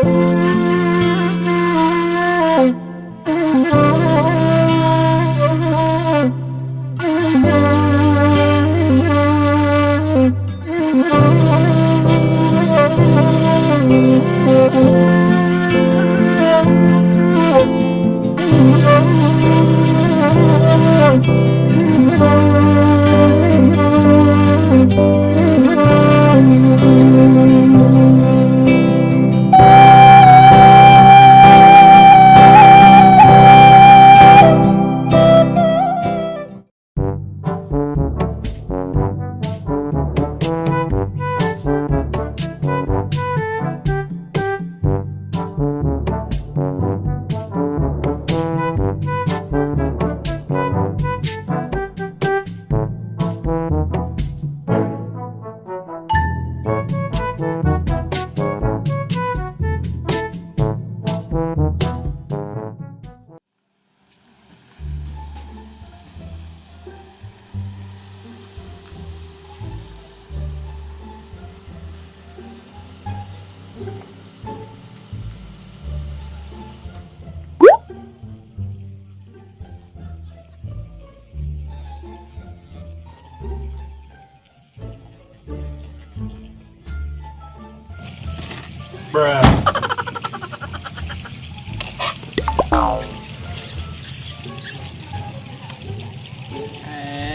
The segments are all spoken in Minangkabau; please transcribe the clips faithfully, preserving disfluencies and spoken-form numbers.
Eh,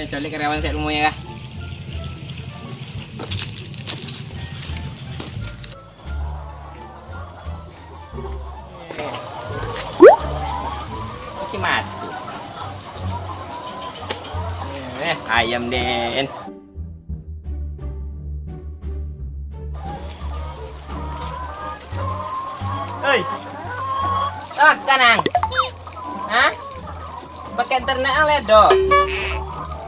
caliak karyawan siap lumo ya kah? Cuci mata. Eh, ayam den. Hei. Ah, kanang. Hah? Pakai ternak ang ledo.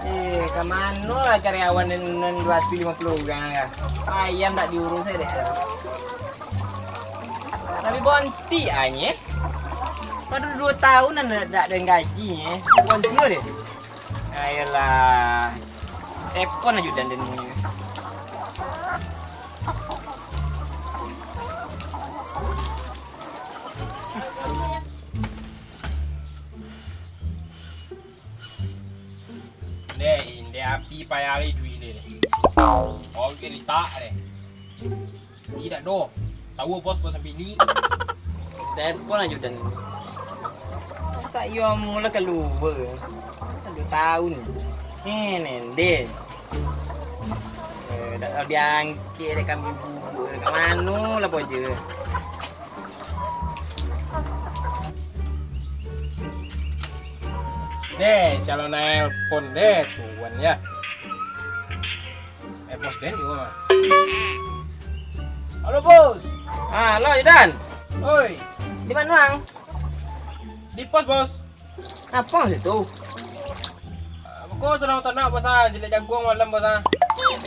Eh, ka mano lah karyawan nan, nan duo ratuih limo puluah urang ka? Ayam dak diurus dek. Tapi bonti anye. Baru duo tahun nan dak, dak den gaji nye. Bonti lo deh. Ayolah. Telepon ajo dan den. Deh, indek api payah lai duit deh. Oke, litak deh. Indak doh. Tahu bos, bos sampai ni. Telepon ajo dan. Masa iyo mula kalua. Duo tahun. Eh, nende. Eh, dak tahu diangkek dek kami bubuk. Ka mano lah bojo. Deh, calon nelpon deh, tuan ya. Eh, bos den juga mah. Halo, bos. Ah, halo, Idan. Oi. Di mano, Ang? Di pos, bos. Apo maksud tu? Ko sadang tanak, bos, ah. Jilek jaguang malam, bos, ah.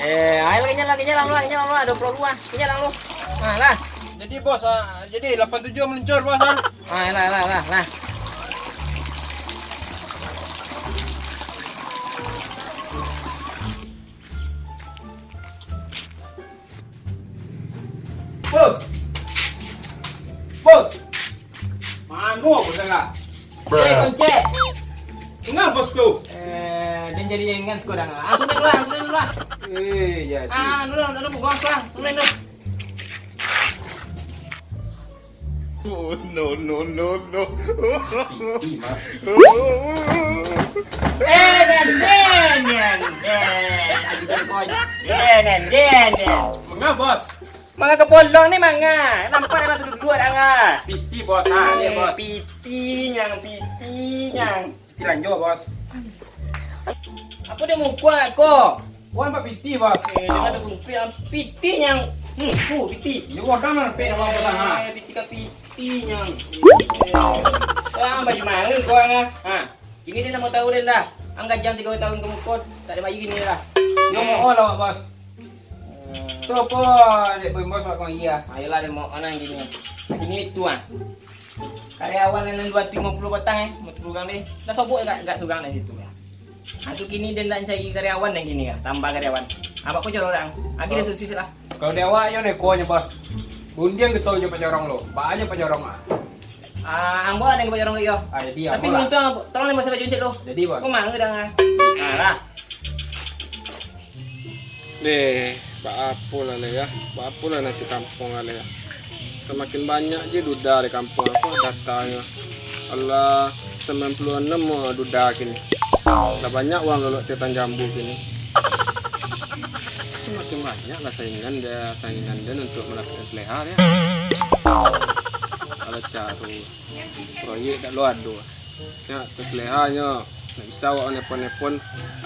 Eh, ayolah, kenyang lah, kenyang lah, kenyang lah, dua puluh dua. Kenyang lah, lu. Ah, lah. Jadi, bos, ah, jadi lapan tujuh meluncur, bos, ah. Ah, lah, lah, lah, lah. Bos! Bos! Mano bos lah? Eh, Koncek! Ngapa bos tu? Eh, den jadi ingan sekarang. Ah, turun dulu lah, turun dulu lah. Eh, jadi. Ah, dulu, dulu, buang sekarang. Turun dulu. Oh, no, no, no, no. Piti, Mak. Eh, den, den, den, den. Den, den, den, den. Manga, bos? Manga ka polong ni, manga. Nampak dek mato duduak, danga. Piti, bos, ha, ni, eh, bos. Piti nyang, piti nyang. Piti lanjo, bos. Apo di muko ko? Wan, Pak, piti, bos. Eh, jangan takumpik, ah. Piti nyang, hmm, tu, piti. Yo, wadang lah, pek, abang, bos, ha. Eh, piti ka piti nyang. Eh, ah, baju manga ko, ah. Ha. Kini den ndak mau tahu den dah. Ang gajang tigo tahun ka muko, tak ado bayi kini dah. Yo, mohon lah, bos. Hmm. Tu apo, dek boy bos, Pak, kong iya. Ayolah, den mau anang kini. Kini itu, ah. Karyawan nan duo ratuih limo puluah batang, eh, limo puluah urang deh. Dah sobok agak, agak surang dari situ, ya. Ha, tu kini den nak cari karyawan den kini, ya. Tambah karyawan. Abak ko caro urang. Agi den sukses lah. Kalau di awak, yo neko nyo, bos. Gundiang kito jo Pak Jorong lo. Baa jo Pak Jorong ah. Ah, ambo lah dengan Pak Jorong iyo. Ah, jadi, tapi ambo lah. Tapi sabantuak, tolong dibasuah baju encik lo. Jadi, Bos. Ko manga dang ah. Nah, lah. Deh, baapo lah, Leh, ya? Baapo lah nasib kampuang, Leh, ya? Samakin banyak je duda di kampuang ko datangnyo. Alah, sambilan puluah anam duda kini. Lah banyak urang lolok setan jambu kini. Samakin banyak lah saingan dia, saingan dia untuk mandapekkan saleha dia. Alah, caro proyek dak lo ado. Nyo, taslehanyo, nak bisa awak nelpon-nelpon,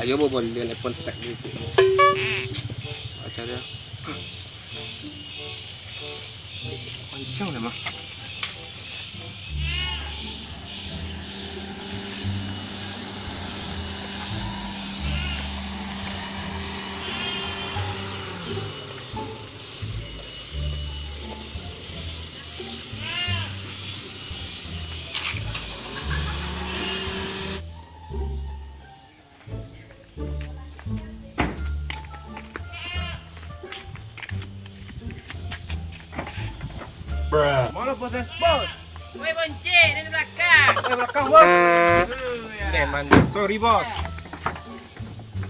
ayo baboleh nelpon setek dikit. Baco dia. Kencang dah, mah. Bruh. Mano bos, eh? Bos. Woi, boncik, dari belakang. Woi, belakang, bos. Aduh, ya. Deh, man. Sorry, bos.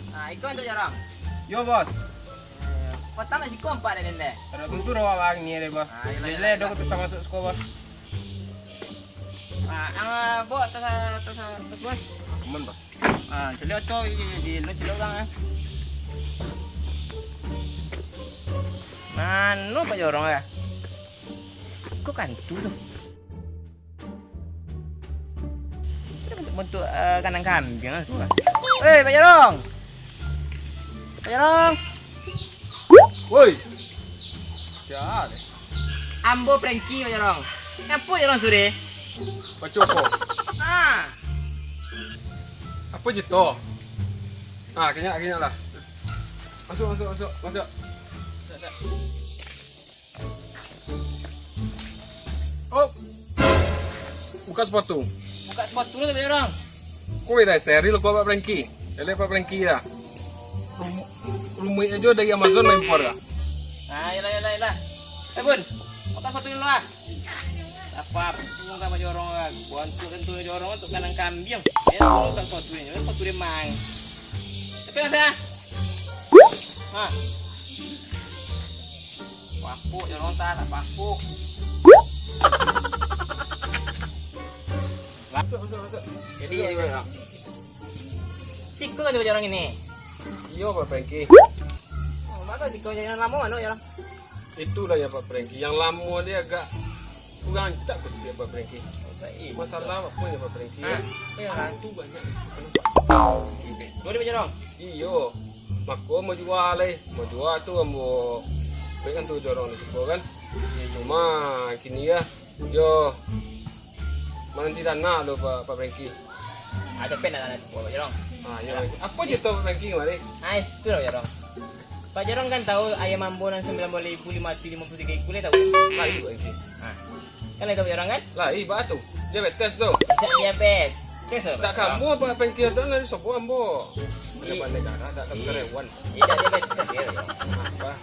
Ah, iko untuk jorong. Yo, bos. Eh, patang nak siko empat dari deh. Ada tentu rawak lagi ni deh, bos. Ah, iyalah, iyalah, iyalah. Dok tu sama masuk sekolah, bos. Ah, ah, bos, atas, atas, atas, bos. Aman, bos. Ah, caliak tu, di, di, di, lu caliak urang, eh. Mano Pak Jorong, eh? Kok kantu tu? Bentuk-bentuk, eh, kandang kambiang lah tu, eh. Hei, Pak Jorong! Pak Jorong! Woi! Sia deh. Ambo Prengki, Pak Jorong. Ngapo Jorong sore? Baco ko. Ah. Apo cito? Ah, kanyak, kanyak lah. Masuk, masuk, masuk, masuk. Oh. Buka sepatu. Buka sepatu lah, Jorong. Kue dah steril ko, Pak Prengki. Elek Pak Prengki dah. Rum-, rumik ajo dari Amazon lah impor dah. Ah, iyalah, iyalah, iyalah. Eh, Bun. Buka sepatu dulu lah. Apa pun sama jorong lah. Buantuk kan tu jorong tu kandang kambiang. Eh, buka sepatu ni. Sepatu dia mang. Tapi masa? Ha. Papuk, jorong tak, tak papuk. Masuk, masuk, masuk. Jadi, jadi, Bang. Siko kan jorong ini? Iyo, Pak Prengki. Oh, mano siko jorong lamo, mano jorong? Itulah ya, Pak Prengki. Yang lamo dia agak kurang rancak kecek, Pak Prengki. Oh, baik. Masalah apa ya, Pak Prengki? Ha. Hantu banyak. Boleh, Pak Jorong? Iyo. Mako mau jual, eh. Mau jual tu ambo berikan tu jorong di siko kan. Cuma kini ya, yo, mananti dana lo, Pak, Pak Prengki. Ada pen dana tu, Pak Jorong. Ah, yo. Apa je tu, Pak Prengki, kemarin? Ah, itu lah, Jorong. Pak Jorong kan tahu ayam ambo nan sambilan belas ribu lima ratus lima puluh tiga ikua, tahu? Lah, iyo, Pak Prengki. Ah. Kan itu Pak Jorong kan? Lah, iyo, Pak tu. Diabetes tu. Tidak diabetes, Pak Jorong. Tak kamu, Pak Prengki, ada lah, sobo ambo. Pejabat negara, tak karyawan. Tidak diabetes, ya, Pak Jorong. Apa?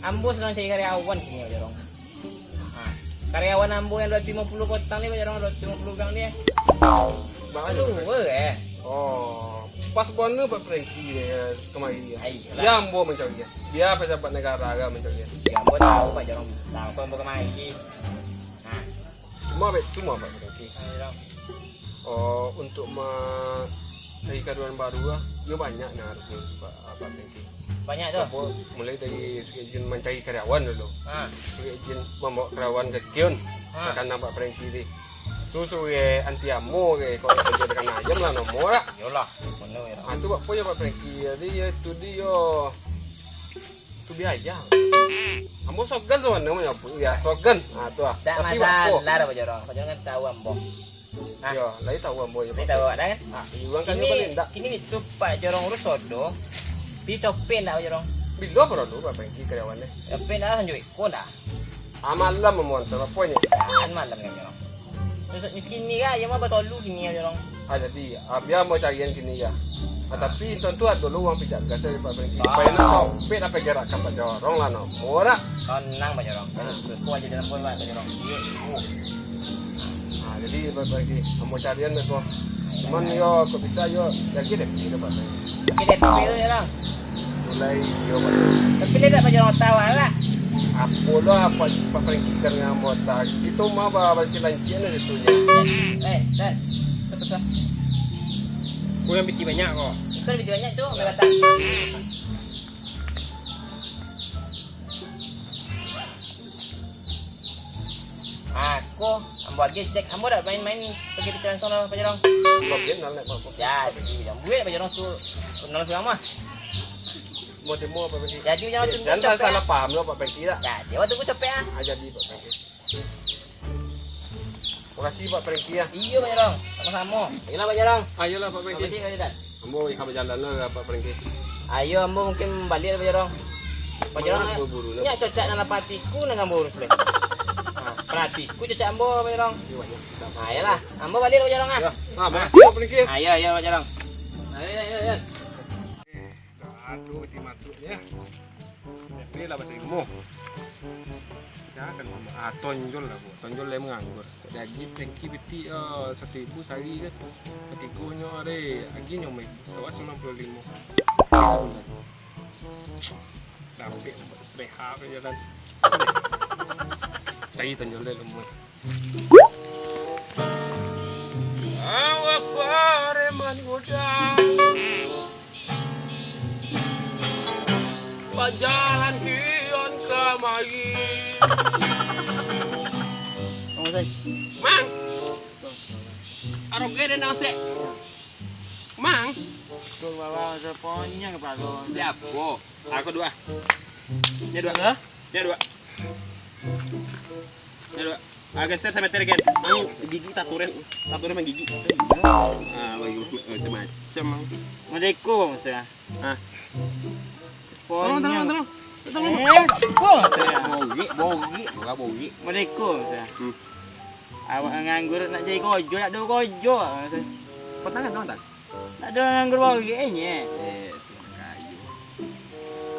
Ambo sedang cari karyawan kini, Pak Jorong. Ha, karyawan ambo yang dua ratus lima puluh kotang ni, Pak Jorong, dua ratus lima puluh urang ni. Bang Anu. Dua, eh. Oh, pas bona Pak Prengki ni, eh, kamari, eh. Ai, lah. Bia ambo mancari, eh. Bia pejabat negara ka mancari, eh. Ya, ambo tahu, Pak Jorong, bisa. Ambo kamari. Ha. Cuma, Pak, cuma, Pak Prengki. Ha, Jorong. Oh, untuk ma-, cari karyawan baru lah, iyo banyak nah harus, Pak, Pak Prengki. Banyak tu. Ambo mulai dari suruh izin mancari karyawan dulu. Ha. Suruh izin mambawa karyawan ka kion. Ha. Ka kandang Pak Prengki ti. Tu suruh anti amo ke, kalau kerja dengan ayam lah nomor lah. Iyolah, benar ya. Ha, tu buat apa ya Pak Prengki? Jadi ya itu dia. Tu biaya. Ambo sogan sabananyo manyabuik, ya, sogan. Ha, tu lah. Tak masalah, Pak Jorong. Pak Jorong kan tahu ambo. Nah. Yo, lai tahu ambo, yo, Pak. Lai tahu awak dah, kan? Ah, iyo, urang kan ini, paling ndak. Ini tu Pak Jorong Rusodo. Pi copet ndak, Pak Jorong? Bilo paralu, Pak Prengki, karyawan ni? Copet ndak, sanjuik ko ndak? Ah, malam mau antar, apa ni? Kan malam kan, Jorong. Terus kini kan, ayam apa tolu kini ya, Jorong? Ah, jadi, ah, biar mau carian kini ya. Ah, tapi tantu ado lo urang pijak gas dari Pak Franky. Supayo nak sompek nak pijak gerak ka Pak Jorong lah, no. Murah. Tenang, Pak Jorong. Kan suko aja dalam bola, Pak Jorong. Iya, iya. Ah, jadi Pak Franky, ambo carian ko. Cuman yo, kok bisa yo, jadi deh, gitu, Pak Franky. Jadi deh, tapi lo ya, Bang. Mulai yo, Pak. Tapi dia tak Pak Jorong tahu lah. Apo lo, apa Pak Franky kan ngambota. Itu mah ba-, bacilan-cilan dari tu nya. Eh, eh. Betul, betul. Kau yang piti banyak kau. Bukan piti banyak tu, nggak datang. Ako, ambo lagi cek, ambo dak main-main pakai piti langsung lah, Pak Jorong. Bagian lah, nak apa? Ya, jadi yang buat Pak Jorong tu, kenal surang mah. Mau demo apa lagi? Jadi, jangan Eh, tunjuk jangan copet, salah ah. Paham lo, Pak Franky, dak? Ya, dia waktu ku copet, ah. Ah, jadi, Pak Franky. Makasih, Pak Franky, ya. Iyo, Pak Jorong. Samo-samo. Iyolah, Pak Jorong. Ayolah, Pak Franky. Makasih, Pak Jorong. Ambo ka bajalan lo, Pak Franky. Ayo, ambo mungkin baliak, Pak Jorong. Pak Jorong, buru-buru lo. Nyak cocak nan lapatiku, nan ambo urus, leh. Nah, lapatiku cocak ambo, Pak Jorong. Ayolah, ambo baliak, Pak Jorong, ah. Ya. Ah, makasih, Pak Franky. Ayo, ayo, Pak Jorong. Ayo, ayo, ayo. Aduh, mati masuk ya. Tapi lah baterimo. Ya kan, ah, tonjol lah, Bu. Tonjol lah manganggur. Kok gaji Franky betik, ah, satu ribu sehari kan. Katigonyo, deh, gaji nyo mai. Tawa sembilan puluh lima. Sebulan. Sampai dapat sereha ke jalan. Cari tonjol deh, lemah. Awak pareman godang, bajalan kian kamari. Mang, aroge den nasek. Mang. Tuh, bawa seponyang kepala. Siapo? Aku dua. Dia dua. Hah? Dia dua. Dia dua. Ah, geser sameter, Ken. Mang, gigi taturen. Taturen mang gigi. Ah, bagi macam-macam, Mang. Assalamualaikum, saya. Ah. Tolong, tolong, tolong. Tolong. Eh, kok saya? Bogik, bogik, boga bogik. Assalamualaikum, saya. Hmm. Awak nganggur nak jadi kojo, nak do kojo, saya. Patang kan, patang? Nak do nganggur bogik, eh, nye. Eh, sudah kayo.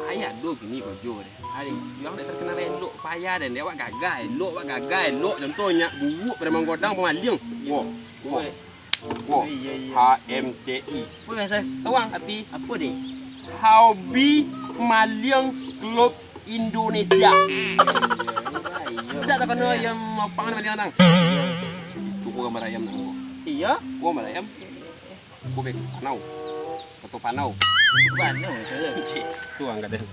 Ayah do kini kojo deh. Ari, yang dek terkenal elok, payah den. Dek awak gagah, elok, awak gagah, elok. Contohnya, buruk pada manggodang pemaliang. Wah, wah. Wah. Iya, iya. H M C I. Apa, Mas? Tahu ang arti? Apa deh? Hobi Maliang Klub Indonesia. Iya, iya. Tidak tak kenal yang mapang maliang nang. Itu kurang marayam nang. Iya. Kurang marayam. Ko bek panau. Foto panau. Panau, salah. Cik, tu ang kata.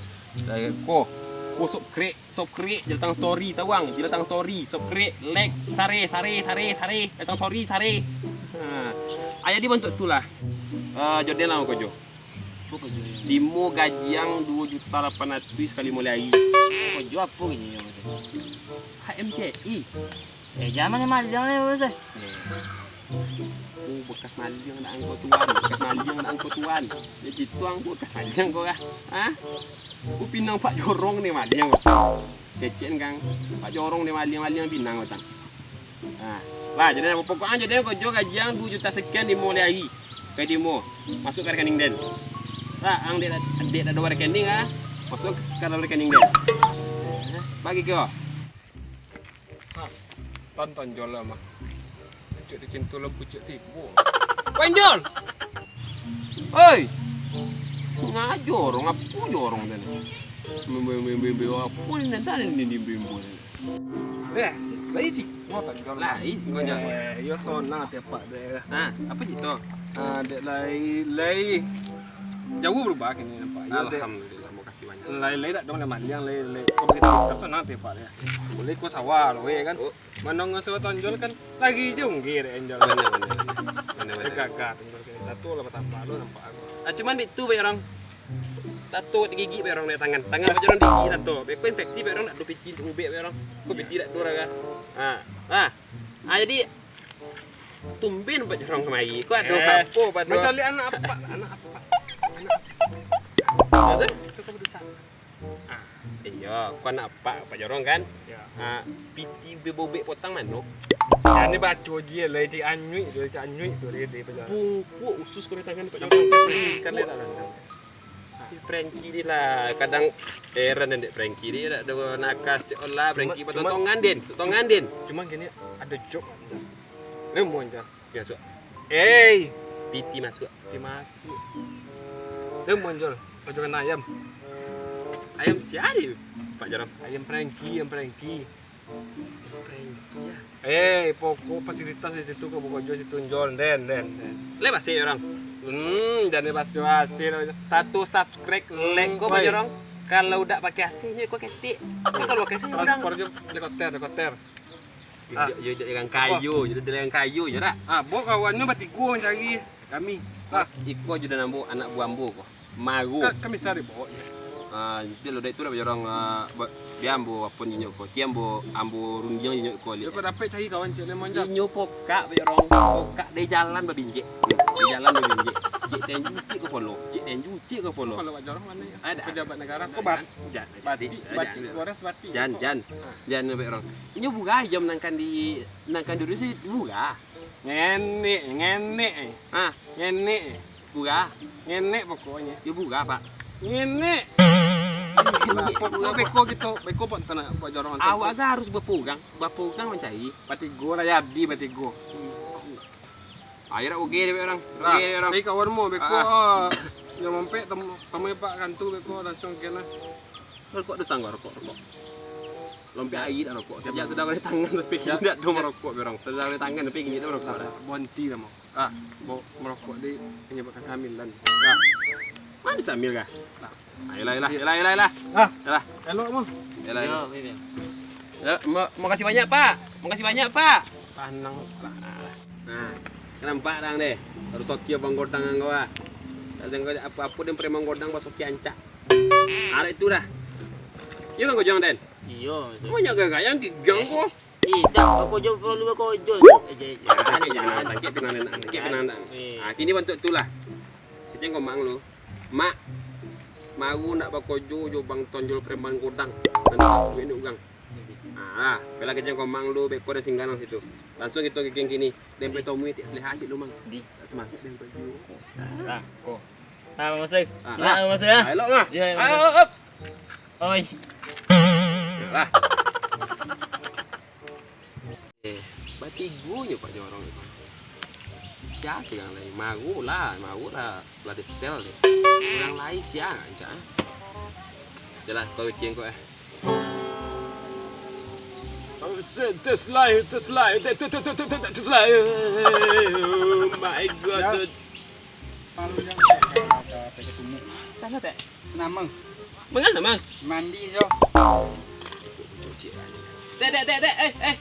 Ko, ko subscribe, subscribe, jatang story, tahu ang? Jatang story, subscribe, like, sare, sare, sare, sare, jatang story, sare. Ha. Ayah di bantuak tu lah. Eh, jodoh lah ko jo. Apa jo? Limo gajiang duo juta lapan ratuih sakali mulai hari. Ko jo apa gajinya? H M C I. Eh, jangan main maliang lah, Bos, eh. Eh. Oh, bekas maliang nak angkau tuan, bekas maliang nak angkau tuan. Jadi tuang bekas maliang kau lah. Ha? Ku pinang Pak Jorong ni maliang. Kecek kan, Pak Jorong ni maliang-maliang pinang batang. Ha. Lah, jadi pokoknya jadi kau jo gajiang duo juta sekian limo hari. Ka limo. Masuk ka rekening den. Lah, ang dek, dek ado rekening ah. Masuk ka dalam rekening den. Bagi kau. Ha, tan tonjol lah, mah. Pucuk dicintu lo, pucuk tibo. Tonjol! Oi! Ngajo orang, apo jo orang tadi? Mimbo-mimbo apo ni, nanti ni mimbo ni. Deh, si, lai si. Mau tonjol. Lai, kau nya. Eh, yo sonang ati apak deh. Ha, apo cito? Ah, dek lai, lai. Jauh berubah kini nampak. Yo, dek. Alhamdulillah, makasih banyak. Lai, lai dak dong, lai maliang, lai, lai. Kau begitu, kan sonang ati apak deh. Boleh ko sawah lo, ya kan? Oh. Manong ngaso tonjol kan lagi junggi dek enjol. Bener, bener, bener. Bener, bener. Gagah tonjol kini. Tato lah batambah lo nampak aku. Ah, cuman bitu bae orang. Tato di gigi bae orang dari tangan. Tangan bae orang di gigi tato. Beko infeksi bae orang nak do piti untuk ubek bae orang. Ko piti dak do raga. Ha. Ha. Ha, jadi tumben Pak Jorong kamari. Ko ado apo, Pak? Mancaliak anak apak, anak apak. Anak apak. Itu kau berusaha. Ah, Iyo, ko anak apak, Pak Jorong kan? Iyo. Ha, piti bebobek potang mano? Jan baco je lah, cik anyuik tu, cik anyuik tu, dia, dia, dia. Bungkuak usus ko di tangan, Pak Jorong. Kan dia tak nantang. Frankie ni lah, kadang heran dek Frankie ni, dak ado nakas cek olah, Frankie. Cuma, cuma, potongan den, potongan den. Cuma gini, ado joke. Lemon je. Piti masuak. Hei! Piti masuak. Piti masuak. Lemon, Jol. Pajangan ayam. Ayam sia di, Pak Jorong? Ayam Frankie, ayam Frankie. Frankie, ya. Eh, pokok fasilitas di situ, ka buka juo situ, Jol. Den, den, den. Lai baseh urang. Hmm, jan baseh-baseh lah. Tato subscribe, like ko, Pak Jorong. Kalau dak pakai A C, nyo ko ketek. Kan kalau pakai A C, nyo gudang. Transpor jo helikopter, helikopter. Yo, ah, yo, yo, dengan kayo, yo, dengan kayo, yo, dak? Ah, bo kawannyo batigo mancari kami. Ah. Iko jo nan ambo, anak buah ambo ko. Maru. Ka-, kami sari bawa je. Ah, nanti lo dek tu dak bajarang, ah, ba-, bia ambo apo nyo ko. Ti ambo, ambo rundiang nyo ko liak. Yo, ko dapek cari kawan cek lemon jam. Inyo pokak bajarang, pokak dari jalan babinjek. Hmm, dari jalan babinjek. Cek tenju, cek kepala, cek tenju, cek kepala. Kalau bajarang mano yo? Ada. Pejabat negara. Ko bat-, batik, batik, batik, batik. Jan, jan. Ah. Jan, bajarang. Inyo buah ayam nan kan di, nan kan dulu si buah. Ngenek, ngenek. Ah, ngenek. Buah. Ngenek pokoknyo. Yo buah, Pak. Ngenek. Ngenek. Pokok beko gitu, beko pun tanah, Pak Jorong. Awak kan harus bapugang, bapugang mancari. Batigo lah jadi, batigo. Ayo dak, oke deh, urang. Oke deh, urang. Tapi kawan mo, beko, ah, ah, nyo mampek, tem-, temui Pak Kantu, beko, langsung kena. Rokok tu, tangga, rokok, rokok. Lompek aia dak rokok. Sajak sudah dari tangan tapi indak ado marokok, urang. Sudah dari tangan tapi indak ado marokok. Bonti namo. Ah, bo-, marokok di menyebabkan kehamilan. Ah. Mano sambil kah? Nah. Ayolah, ayolah, ayolah, ayolah, ayolah. Ah. Ayolah. Elok mo. Ayolah, ayolah. Yo, makasih banyak, Pak. Makasih banyak, Pak. Tanang. Nah, kan nampak dang deh. Harus oke bang godang anggo ah. Kadang apo-apo den preman godang pas oke ancak. Arek tu dah. Iyo kan kau jangan den? Iyo, maksud. Banyak gagak yang gigang ko. Indak, bakojo perlu bakojo. Eh, je, je. Ah, ni jangan tangkik pinang nak, tangkik pinang nak. Eh. Ah, kini bantuak tu lah. Kecek ko mak lu. Mak, maru nak bakojo jo bang tonjol preman godang. Nanti duit ni urang. Ah, lah. Bela kecek ko mak lu, beko dah singgah nang situ. Langsung kito kikeng kini. Den pai tomui tiak seleha cik lu, Mang. Di. Tak semangat den pai tomui. Nah, ko. Nah, masuk. Ah, nah, masuk ah. Ah, elok mah. Yo, yo, ayo, masuk. Op. Oi. Lah. Eh, batigo nyo Pak Jorong tu. Sia surang lai? Maru lah, maru lah. Lah di setel deh. Urang lai sia ancak, ah. Jelah, kau bikin kau, eh. Tes live, tes live, tes, tes live. Oh my God, dude. Palu yang ada, ada, ada ketemu. Tanya, Tek. Nama? Mangana, Mang? Mandi, Jo. Cuci aja. Tek, tek, tek, tek, eh, eh.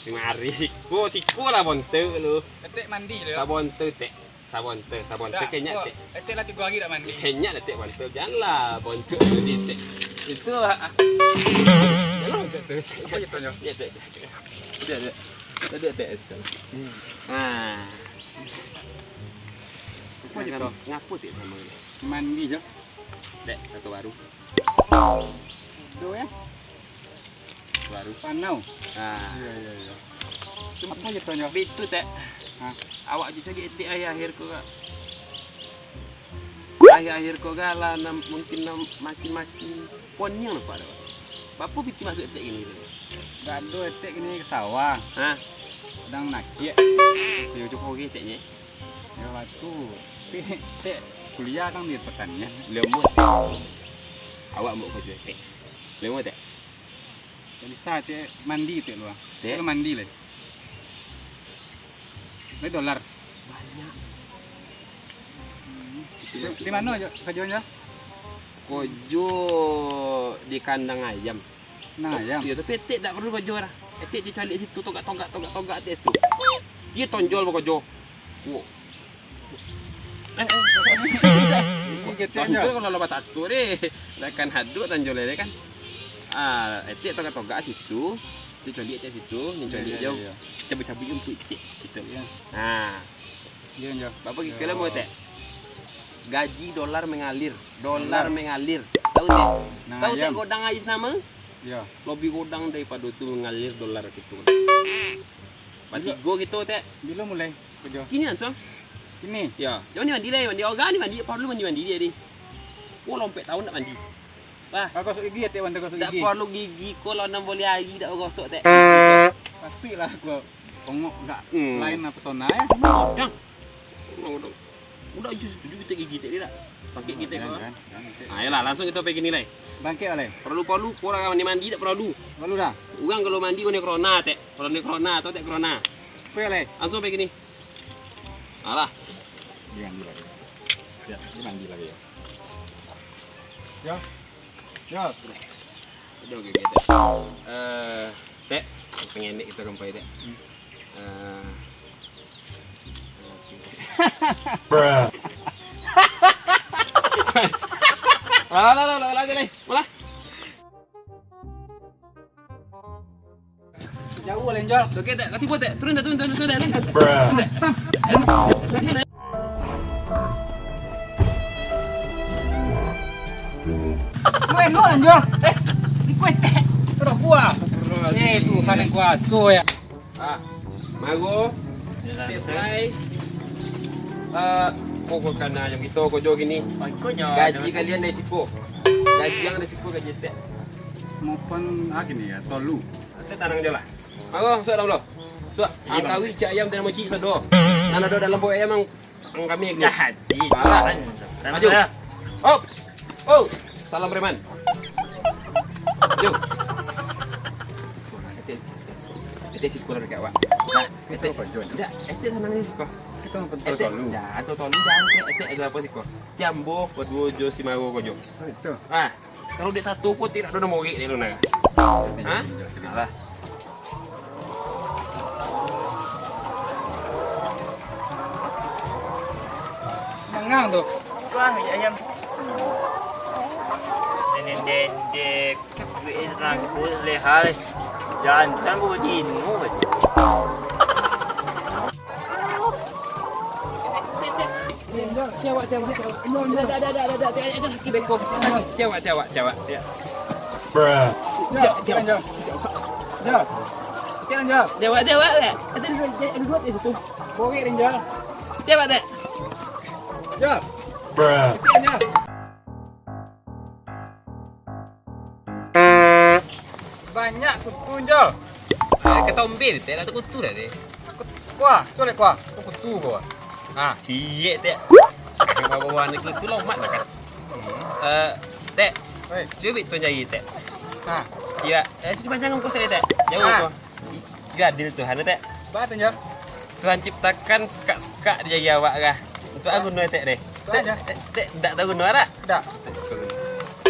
Si mari, siko, siko lah bontek lu. Etek mandi lu. Sabontek, Tek. Sabontek, sabontek. Dak, kenyak, Tek. Etek lah tigo hari dak mandi. Kenyak lah, Tek, bontek. Janganlah bontek lu di, Tek. Itu, ah, ah. Janganlah bontek tu. Apa ceritanya? Ya, Tek, Tek, Tek. Dia, dia. Dia, Tek, Tek. Hmm. Ah. Apa ceritanya? Ngapo, Tek, samo ni? Mandi, Jo. Dek, satu baru. Duo, yo? Baru. Panau. Ah. Iyo, iyo, iyo. Apo ceritanya? Bitu, Tek. Hah? Awak jo caliak etek akhir-akhir ko, Kak. Akhir-akhir ko, Kak, lah, nam-, mungkin nam-, makin-makin poniang nampak dek awak. Bapo piti masuak etek kini tu? Dak ado etek kini ka sawah. Hah? Sadang manakiak. Yo, cukuik oke eteknyo. Yo, batu. Tapi, Tek, kuliah kan di pertanian. Lemo, Tek. Awak ambo karajo, Tek. Lemo, Tek. Dak bisa, Tek, mandi, Tek, lu, ah. Tek? Lu mandi, lai. Lai dolar. Banyak. Di, di mano jo karajonyo? Karajo di kandang ayam. Nah, ayam. Iyo, tapi etek dak paralu karajo lah. Etek je caliak situ, togak-togak, togak-togak etek situ. Iyo tonjol bakarajo. Wo. Eh, eh, eh, eh. Tonjol kalau lah batato deh. Lah kan haduik tonjol deh kan. Ah, etek togak-togak situ. Etek caliak etek situ, nyo caliak jo. Iyo, iyo, iyo. Cabut-cabut jo umpuik etek. Gitu. Iyo. Nah. Iyo, iyo. Bapak kira lamo, Tek? Gaji dolar mengalir. Dolar mengalir. Tahu, Tek? Nang Tahu, Tek, ayam. Godang Ais nama? Yo. Lobi godang daripado tu mangalir dolar kito. Batigo kito, Tek. Bilo mulai kerjo? Kini langsuang. Kini? Yo. Jan mandi lai, mandi. Urang ni mandi, dak paralu mandi-mandi dia ni. Wah, lah ampek taun dak mandi. Wah. Ah, gosok gigi, Tek, bantu gosok Dak gigi. Paralu gigi ko, lah anam baleh ari dak bagosok, Tek. Pasti lah, gua bongok gak Hmm. lain lah pesona, ya. Godang. Godang, godang. Udah, Jus, setuju kita gigi, Tek, dia dak? Pakai kita Jangan, ko. jangan, jangan, Tek. Ah, yolah, langsuang kita pai kini lai. Bangkit lah, lai. Paralu-paralu, urang mandi-mandi dak paralu. Lalu dah. Urang kalau mandi, kena corona, Tek. Kalau kena corona, tau Tek corona? Pai, lai. Langsuang pai kini. Alah. Dia mandi lagi. Ya, dia mandi lagi, ya. Ya. Ya. Udah, oke, oke, Tek. Eh, Tek, pengen Tek kita kampai, Tek. Hmm. Eh, Alah, alah, alah, alah, alah, alah, alah. Jauh lah, Jol. Oke, Tek. Kati buat, Tek. Turun, Tek. Turun, turun, turun, Tek. Turun, Tek. Turun, Tek. Turun, Tek. Lu elok, Jol. Eh, ikut, Tek. Terus buah. Eh, Tuhan yang kuasa, ya. Ah, Mago, Tek Sai, ah, pokok kana yang kita kerja gini. Oh, ikutnya. Gaji kalian dari siko. Gaji yang dari siko gaji Tek. Maupun, ah, gini ya, tolu. Tek tanang je lah. Mago, masuk dalam dulu. Masuk. Iya, Bang. Angkawi cak ayam dalam cik sado. Nan ada dalam pokok ayam, ang kami ni. Jahat. Parah. Maju. Hop. Oh, salam preman. Maju. Etek, etek siko lah dekat awak. Nah, etek. Ndak, etek sana ni siko. Kita kontrol Etek, tolu. Dah, tu tolu dah. Etek, etek ada apa siko? Tiambo, baduo jo si Mago ko jo. Oh, itu. Ah, kalau dek tato pun tidak ada morek dia tu nah. Ha? Alah. Mangang tu. Wah, ayam. Dendek, dendek. Duit ni tenang, kita boleh leha ni. Jantan pun bajinu aja. Cewek, cewek, cewek, cewek. Bruh. Jal, jal, jal. Jal. Jal, jal. Jawab, jawab, eh. Ada dua, ada dua di situ. Korek, Rinjal. Jawab, Tek. Jal. Bruh. Jal, jal. Banyak kutu, Jal. Eh, kata Ombil, Tek, nak tu kutu dah, Tek. Kuah, colek kuah. Kau kutu kau. Ha, ciek, Tek. Bawa-bawa ni kutu lomak lah kan. Eh, Tek. Oi. Cuba tu jari, Tek. Ha. Ya, eh, cuba jangan kau saya, Tek. Jauh Ha. kau. I-, gadil Tuhan, Tek. Ba tu, Jal. Tuhan ciptakan sekak-sekak di jari awak kah. Untuk apa guna, Tek, deh? Tuhan, Tek, Jal. Tek, Tek, ndak tahu guna dak? Ndak.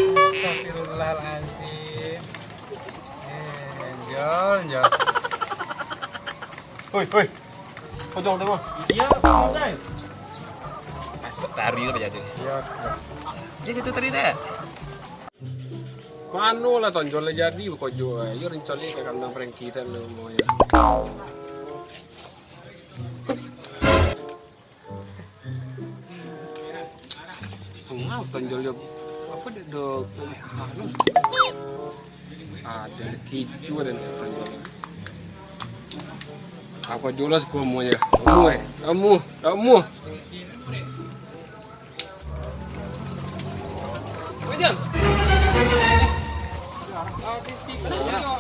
Astagfirullahalazim. Eh, Jal, Jal. Hoi, hoi. Pojok tu mah. Iya, Bang. Masuk tari lah jadi. Iya. Dia kata tari dah. Mano lah tonjol lah jadi bakojo. Yo rencana ka kandang Frankie tan lo mo yo. Tangah tonjol yo. Apa dek do? Ado kicu ado tonjol. Apa julas kamu ya? Kamu eh, kamu, kamu. Wajar.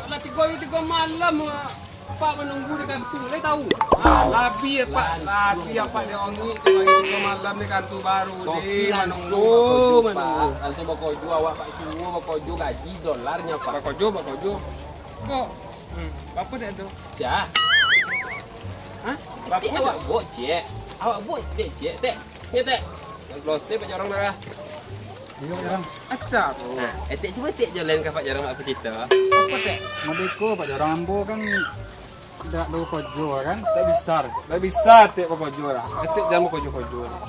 Lah tigo hari tigo malam, Pak manunggu di kantu, lai tahu. Ah, labi ya, Pak. Labi ya, Pak, dia ongi tigo hari tigo malam di kantu baru. Kopi deh, langsung manunggu. Bakojo, Pak. Langsung bakojo, awak Pak suruh bakojo, gaji dolarnya, Pak. Bakojo, bakojo. Kok? Hmm. Apa dak tu? Sia? Hah? Apa awak buat, Cek? Awak buat, Cek, Cek, Tek. Ya, Tek. Yang close, Pak Jorong dah. Iya, Jorong. Acah tu. Nah, etek cuba tek jalan ka Pak Jorong apa cerita? Apa, Tek? Mabeko, Pak Jorong, ambo kan dak do kojo kan? Tak bisa, tak bisa tek kojo lah. Etek jangan kojo-kojo lah.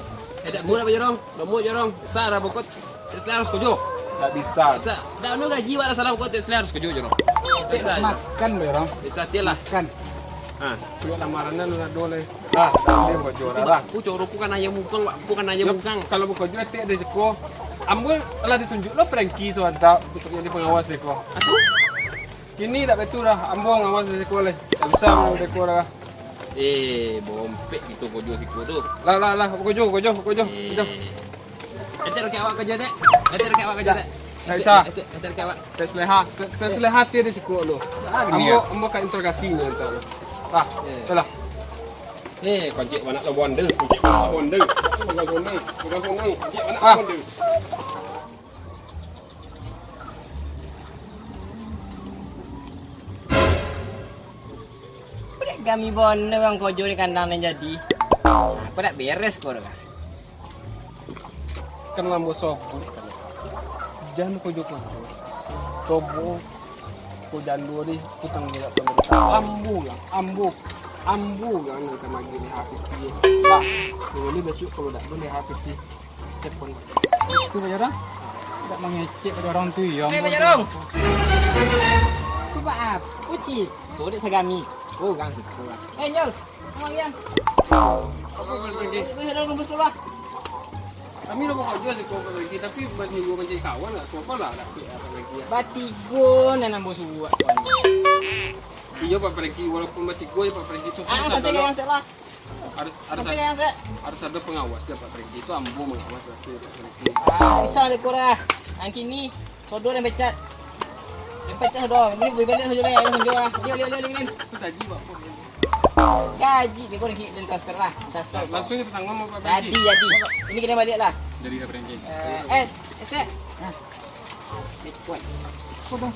Eh, dak murah, Pak Jorong. Dak murah, Jorong. Besar lah bokot. Tek Selain harus kojo. Tak bisa. Bisa. Dak anu gaji wak lah salah bokot, Tek Selain harus kojo, Jorong. Tek bisa. Makan, Jorong. Bisa, tialah. Makan. Ha, kuliah lamaran nan ado leh. Ah, dia bukan juara lah. Aku coro bukan ayam bukan, Wak. Bukan ayam bukan. Kalau bukan juara, tak ada jeko. Ambo lah ditunjuk lo Frankie tu ado untuak jadi pangawas dek ko. Kini dak betul dah, ambo ngawas dek ko lai. Dak bisa ambo dek ko dah. Eh, bompek gitu kojo siko tu. Lah, lah, lah, kojo, kojo, kojo. Eh. Kojo. Etek roket awak kojo, Tek. Etek roket awak kojo, Tek. Dak bisa. Etek, etek roket awak. Tek seleha, tek, tek seleha ti di siko lo. Ah, gini ambo, ya? Ambo ka interogasi nyo entar. Ah, eh. Lah. Eh, koncek anak lo bonda, koncek anak lo bonda. Pegang sini, pegang sini, koncek anak lo bonda. Budak kami bonda urang kojo di kandang nan jadi. Apo dak beres ko dah. Kan lah ambo sobuik kan. Jan kojo-kojo. Cobo ko jando ni utang jo dak pandai. Ambo lah, ambo. Ambo lah nan ka magih leha piti. Lah, jadi bisuak kalau dak ado leha piti, telepon. Tu Pak Jorong. Dak mangecek Pak Jorong tu, yo. Eh, Pak Jorong. Tu Pak, ah, Uci. Tu dek sagami. Oh, gang situ lah. Eh, Jol. Amak Rian. Apo, Pak Franky? Weh, dah kumpul sekolah. Kami lah bakojo siko, Pak Franky, tapi buat minggu mancari kawan lah, siapo lah, dak, dak lagi, ya. Batigo nan ambo suruah. Iyo, Pak Franky, walaupun batigo yo, Pak Franky, tu. Ah, santai, yang sek lah. Harus, harus santai, ada, yang sek. Harus ada pengawas ya, Pak Franky. Itu ambo mengawas lah, Pak Franky. Ah, bisa deh, kurang. Angki ni. Sodo dan pecat. Dan pecat sodo. Ini balik sajo lah, ya, sajo lah. Lihat, lihat, lihat, lihat. Itu gaji, Pak. Gaji, ni kau dan transfer lah. Transfer. Langsung ni pasang nama, Pak. Jadi, jadi. Ini kita balik lah. Jadi, Pak Franky. Eh, eh, Etek. Nah. Etek kuat. Apa, Bang?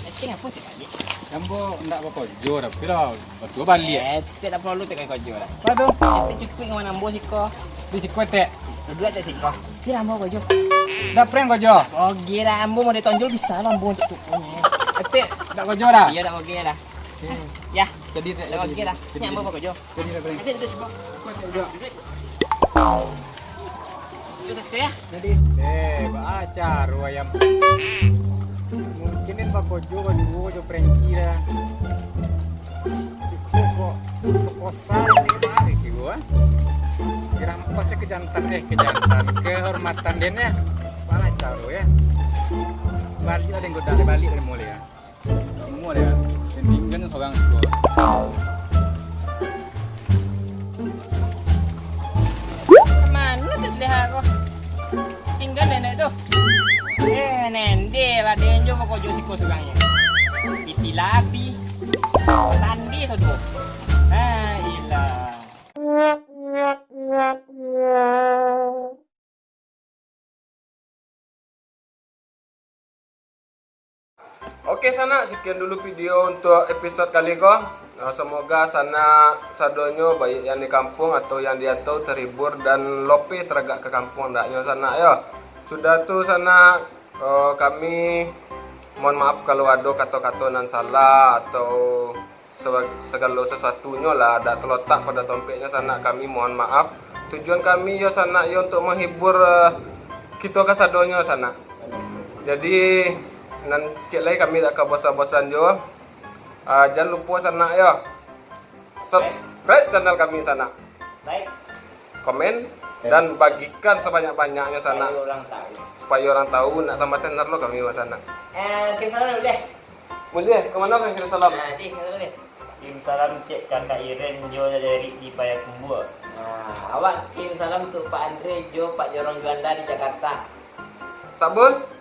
Etek apa, Etek, balik? Ambo ndak bakojo dah, tapi lah. Batua baliak. Eh, Tek tak perlu Tek kojo lah. Apa tu? Eh, Tek cukuik dengan ambo siko. Di siko, Tek. Duduk Tek siko. Kira ambo kojo. Dak prank kojo. Oke lah, ambo mau ditonjol bisa lah ambo untuk tukunyo. Eh, Tek, dak kojo dah. Iya, dak oke dah. Hmm. Ya. Jadi, Tek, dak jadi, oke dah. Jadi, ini ambo jadi. Bakojo. Jadi, dak prank. Nanti duduk siko. Kau tak juga. Duduk. Duduk siko ya. Jadi, eh, baa caro ayam. Mungkin den bakojo baduo jo Franky dah. Iko kok kosa ni, tarik ibu, ah. Dirampas ke jantan, eh, ke jantan, kehormatan den ya. Baa caro ya. Baliak lah den goda, baliak lah den mulai ya. Semua dia. Tinggal sorang tu. Mano tu seleha ko? Tinggal nenek tu. Eh, nende lah, den jo bakojo siko surang ni. Piti labi. Tandi sodo. Ah, ilah. Oke, sanak, sekian dulu video untuk episode kali ko. Nah, semoga sanak sadonyo, baik yang di kampung atau yang di rantau, terhibur dan lopeh taragak ka kampung andaknyo, sanak, yo. Sudah tu, sanak, eh, kami mohon maaf kalau ado kato-kato nan salah atau seba-, sagalo sasuatunyo lah dak talotak pado tompeknyo, sanak, kami mohon maaf. Tujuan kami yo, sanak, yo untuk menghibur, eh, kito kasadonyo, sanak. Jadi, nan ciek lai kami dak ka bosan-bosan jo. Ah, jan lupo, sanak, yo, subscribe channel kami, sanak. Like. Komen, dan bagikan sebanyak-banyaknya, sanak. Supaya orang tahu. Supaya orang tahu, nak tambah tenar lo kami, sanak. Eh, kirim salam dulu deh. Buliah, ka mano ka kirim salam? Nah, di, kirim salam dulu deh. Kirim salam cek Kakak Iren jo Daddy Erik di Payakumbuah. Nah, awak kirim salam untuk Pak Andre jo Pak Jorong Juanda di Jakarta. Sabun?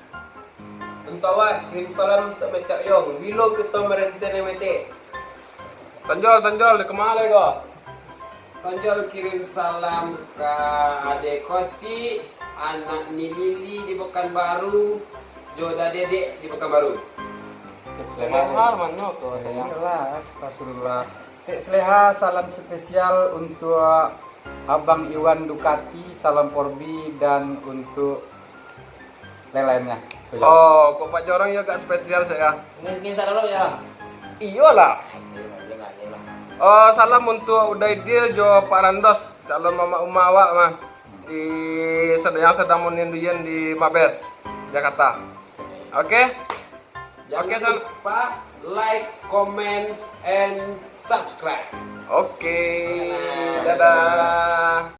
Untuak awak, kirim salam untuak Metek Yong. Bilo kito marenteh, Metek? Tonjol, Tonjol, di kama lai ko? Tonjol kirim salam ka Ade Kotik, anak Ni Lili di Pekanbaru, jo Dadedek di Pekanbaru. Tek Seleha. Seleha mano tu, sayang? Iyolah, astagfirullah. Tek Seleha, salam spesial untuak Abang Iwan Ducati, salam Porbi, dan untuak lain-lainnya. Oh, kok Pak Jorong yo agak spesial, saya. Ini, ini salam lo ya. Iyolah. Ini, ini, ini, ini. Oh, salam untuk Uday Dil jo Pak Randos, calon mamak uma awak mah. Di sed-, yang sedang meninduyen di Mabes, Jakarta. Oke? Jangan lupa like, comment, and subscribe. Oke. Dadah. Dadah.